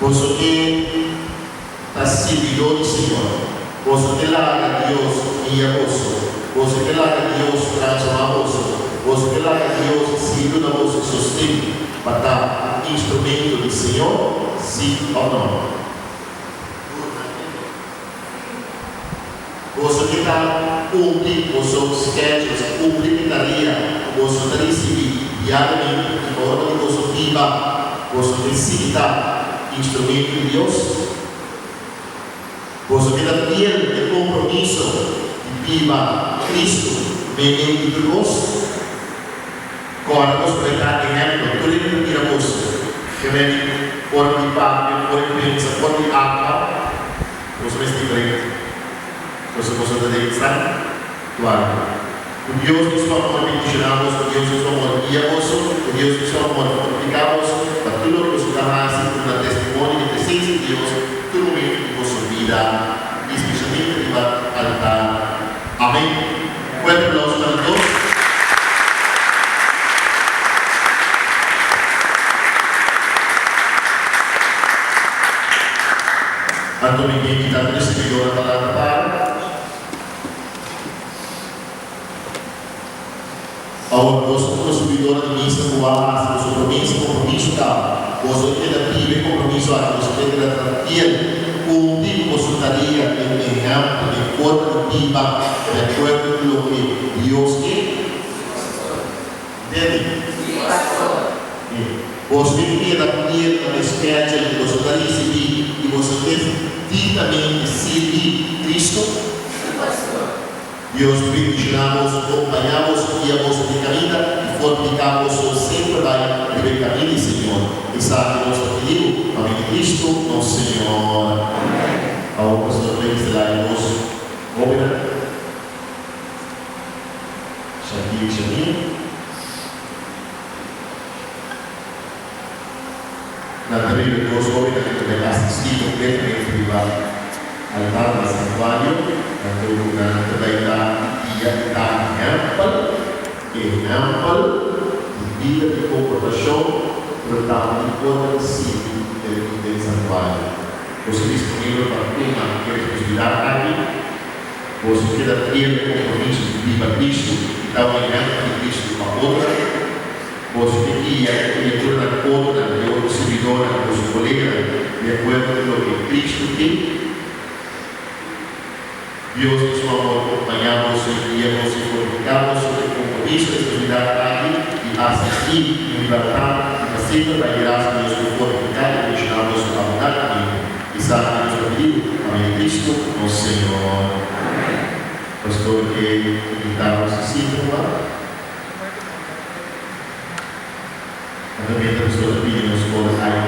Boso ke ta sirbidó di Señor. Boso ke laga Dios guia boso. Boso ke laga Dios transformá boso. Boso ke laga Dios sigui duna boso sosten pa ta un instrumento di Señor? Sí òf nò? Boso ke ta kumpli boso schedules, kumpli e tarea ku boso ta risibí diariamente i forma di boso biba, boso ke sigui ta instrumento di Dios. Boso ke ta fiel e kompromiso di biba Kristu meimei di tur bos. Kòrda boso ku e ta ehèmpel, tur hende ta mira boso, ke men di forma di papia, forma di pensa, forma di aktua. Boso mes diferente, pasobra boso ta den santuario. Ku Dios den su amor bendishoná boso, ku Dios den su amor guia boso, ku Dios den su amor fortifiká boso pa tur loke boso ta hasi ku duna testimonio di presensia di Dios tur momento di boso bida i spesialmente riba altar. Amén. Fuerte aplauso pa nan dos. Anto mi ke invitá tur e sirbidónan pa lanta para. Awor boso komo sirbidónan di misa ku a hasi boso promesa i kompromiso kaba, boso a keda biba e kompromiso aki, boso ta keda ta fiel, kumpli ku boso tarea den ehèmpel, den forma di biba di akuerdo ku loke Dios ke. Ntende? Boso tin keda fiel na e schedule ku boso ta risibí i boso ke dignamente sirbi Cristo. Dios bendishoná boso, kompañá boso, guia boso den kaminda i fortifiká boso semper bai riba e kaminda di Señor. Esaki nos ta pidi bo pa medio di Cristo nos Señor. Awor Pastor Félix ta laga nos hóbennan. Shakir Shamir. Nan ta bebe dos hóbennan ku ta bai asistí kompletamente riba altar na santuario. Nan ta nan ta bai ta dia i ta ehèmpel, ehèmpel di bida di komportashon, pero tambe di forma di sirbi den den santuario. Boso disponibel pa tuma e responsabilidat aki? Boso keda fiel e kompromiso di biba Kristu i ta un ehèmpel di Kristu pa otronan. Boso ke guia e kriaturanan otronan i otro sirbidónan, boso koleganan, di akuerdo ku loke Kristu ke. Dios den su amor kompañá boso i guia boso i fortifiká boso ku e kompromiso di responsabilidat aki di asistí i libertá i pa semper bai grasia Dios por fortifiká i bendishoná boso abundantemente. Esaki nos ta pidi bo pa medio Cristo nos Señor. Pastor ke invitá nos a sinta un rato. Anto mientras pastor ta pidi nos por ai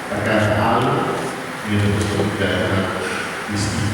pa canta algo, mientras pastor ta bek na bisti.